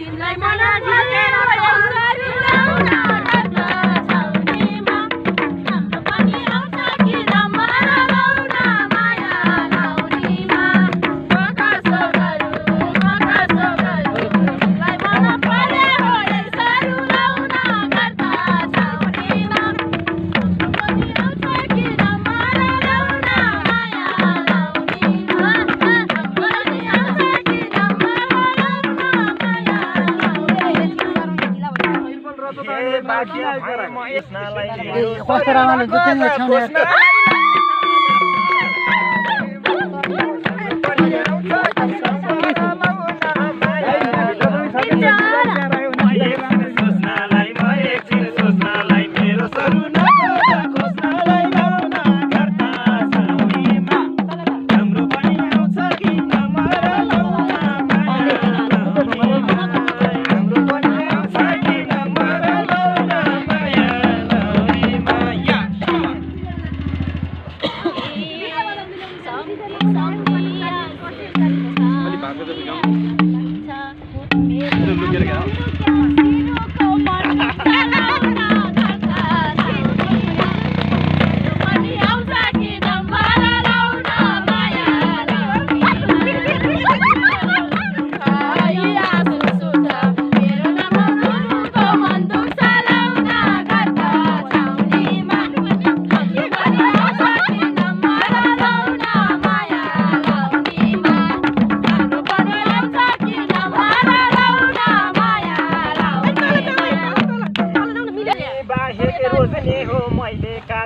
तिमीलाई मन झुकेर यसरी लाउन घरका छाउनीमा हाम्रो पनि आउँछ कि रमारा लाउन माया लाउनीमा कसो गरौँ तिमीलाई मन परे हो यसरी लाउन घरका छाउनीमा हाम्रो पनि आउँछ कि रमारा लाउन माया लाउनीमा हाम्रो पनि आउँछ कि रमारा कस्तो राम्रो जुत्याङ छाउने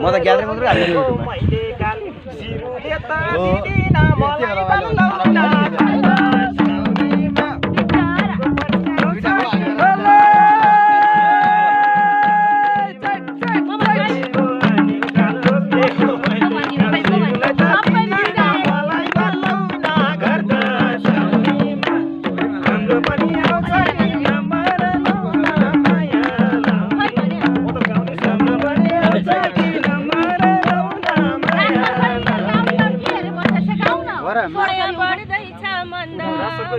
म त ग्यादरिङ मात्रै हाल्छु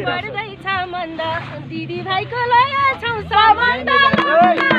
बढ्दैछ मन्द दिदी भाइको लय छौ सम्बन्ध